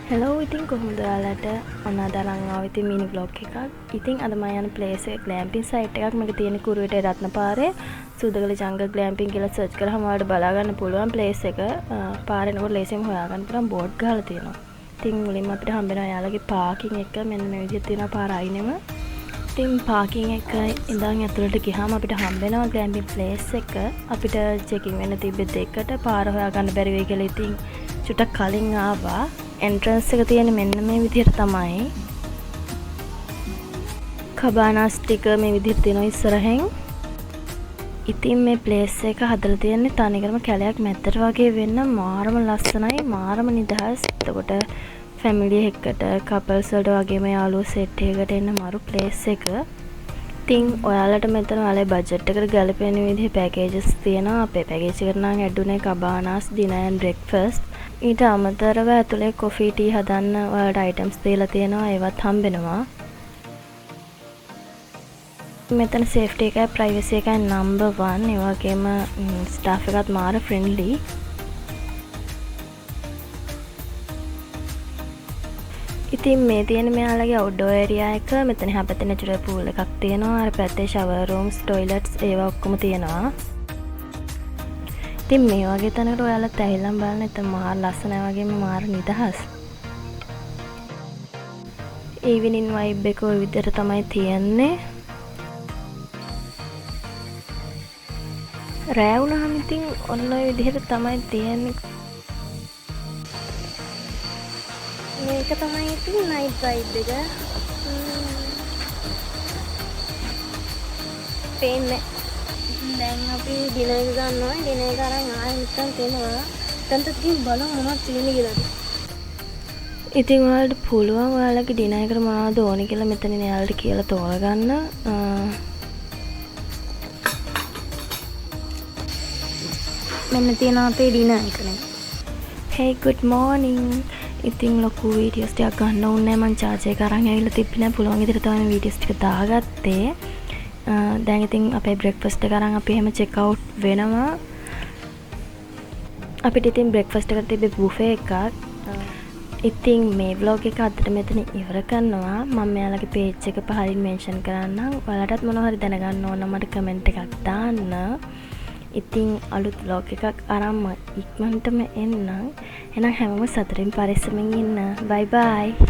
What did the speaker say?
Hello, ඉතින් කොහොමද ඔයාලට? ඔන්න අද අරන් ආවා ඉතින් මිනි ව්ලොග් එකක්. ඉතින් අද මම යන ප්ලේස් එක ග්ලැම්පින් සයිට් එකක්. මේක තියෙන කුරුවිට රත්නපාරේ සුදගල ජංගල් ග්ලැම්පින් කියලා සර්ච් කරාම ඔයාලට බලා ගන්න පුළුවන් ප්ලේස් එක. පාර එනකොට ලේසියෙන් හොයාගන්න පුළුවන් බෝඩ් ගහලා තියෙනවා. ඉතින් මුලින්ම අපිට හම්බ වෙනවා එයාලගේ පාකින් එක. මෙන්න මේ විදිහට තියෙනවා පාර අයිනෙම. ඉතින් පාකින් එක ඉඳන් ඇතුළට ගියාම අපිට හම්බ වෙනවා ග්ලැම්පින් ප්ලේස් එක. අපිට චෙකින් වෙන්න තිබ්බේ දෙකට. පාර හොයාගන්න බැරි වෙයි කියලා ඉතින් චුට්ටක් කලින් ආවා. එන්ට්‍රන්ස් එක තියෙන්නේ මෙන්න මේ විදිහට තමයි. කබානාස් ටික මේ විදිහට තියෙනවා ඉස්සරහෙන්. ඉතින් මේ ප්ලේස් එක හදලා තියෙන්නේ තනිකරම කැලයක් මැද්දට වගේ වෙන්න මාරම ලස්සනයි, මාරම නිදහස්. එතකොට ෆැමිලි එකකට, කපල්ස් වලට වගේම යාළුවෝ සෙට් එකකට එන්න මරු ප්ලේස් එක. ඉතින් ඔයාලට මෙතන ඔයාලගේ බජට් එකට ගැලපෙන විදිහේ පැකේජස් තියෙනවා. අපේ පැකේජ් එකට නම් ඇඩ් උනේ කබානාස්, ඩිනර් ඇන්ඩ් බ්‍රෙක්ෆාස්ට්. ඊට අමතරව ඇතුලේ කොෆී ටී හදන්න ඔයාලට අයිටම්ස් දීලා තියෙනවා, ඒවත් හම්බෙනවා. මෙතන සේෆ්ටි එකයි ප්‍රයිවසි එකයි නම්බර් 1. ඒ වගේම ස්ටාෆ් එකත් මාර ෆ්‍රෙන්ඩ්ලි. ඉතින් මේ තියෙන මෙයාලගේ අවුට්ඩෝර් ඒරියා එක. මෙතන එහා පැත්තේ නැචරල් පූල් එකක් තියෙනවා. අර පැත්තේ ෂවර් රූම්ස්, ටොයිලට්ස් ඒවා ඔක්කොම තියෙනවා. ඉතින් මේ වගේ තැනකට ඔයාලත් ඇවිල්ලාම බලන්න. එතන මාර ලස්සනයි වගේම මාර නිදහස්. ඊවිනිං වයිබ් එක ඔය විදිහට තමයි තියෙන්නේ. රෑ වුණාම ඉතින් ඔන්න ඔය විදිහට තමයි තියෙන්නේ. මේක තමයි ඉතින් නයිට් වයිබ් එක. පේන්නේ. දැන් අපි ඩිනර් එක ගන්නවා. ඩිනර් එක අරන් ආයෙ නිකන් තේනවා. දැන් ටිකක් ගිහින් බලමු මොනවද තියෙන්නේ කියලා. ඉතින් ඔයාලට පුළුවන් ඔයාලගේ ඩිනර් එකට මොනවද ඕනේ කියලා මෙතනින් එයාලට කියලා තෝරගන්න. මෙන්න තියෙනවා අපේ ඩිනර් එක නේ. Hey, good morning. ඉතින් ලොකු වීඩියෝස් ටිකක් ගන්න ඕනේ නෑ. මං චාර්ජ් එක අරන් ඇවිල්ලා තිබ්බේ නෑ. පුළුවන් විදිහට තමයි මේ වීඩියෝස් ටික දාගත්තේ. දැන් ඉතින් අපේ බ්‍රෙක්ෆාස්ට් එක අරන් අපි එහෙම චෙක් අවුට් වෙනවා. අපිට ඉතින් බ්‍රෙක්ෆාස්ට් එකට තිබ්බේ බුෆේ එකක්. ඉතින් මේ ව්ලොග් එක අදට මෙතන ඉවර කරනවා. මම මෙයාලගේ පේජ් එක පහලින් මෙන්ෂන් කරන්නම්. ඔයාලටත් මොනවා හරි දැනගන්න ඕන නම් මට කමෙන්ට් එකක් දාන්න. ඉතින් අලුත් ව්ලොග් එකක් අරන් මම ඉක්මනටම එන්නම්. එහෙනම් හැමෝම සතුටින් පරිස්සමෙන් ඉන්න. බයි බයි.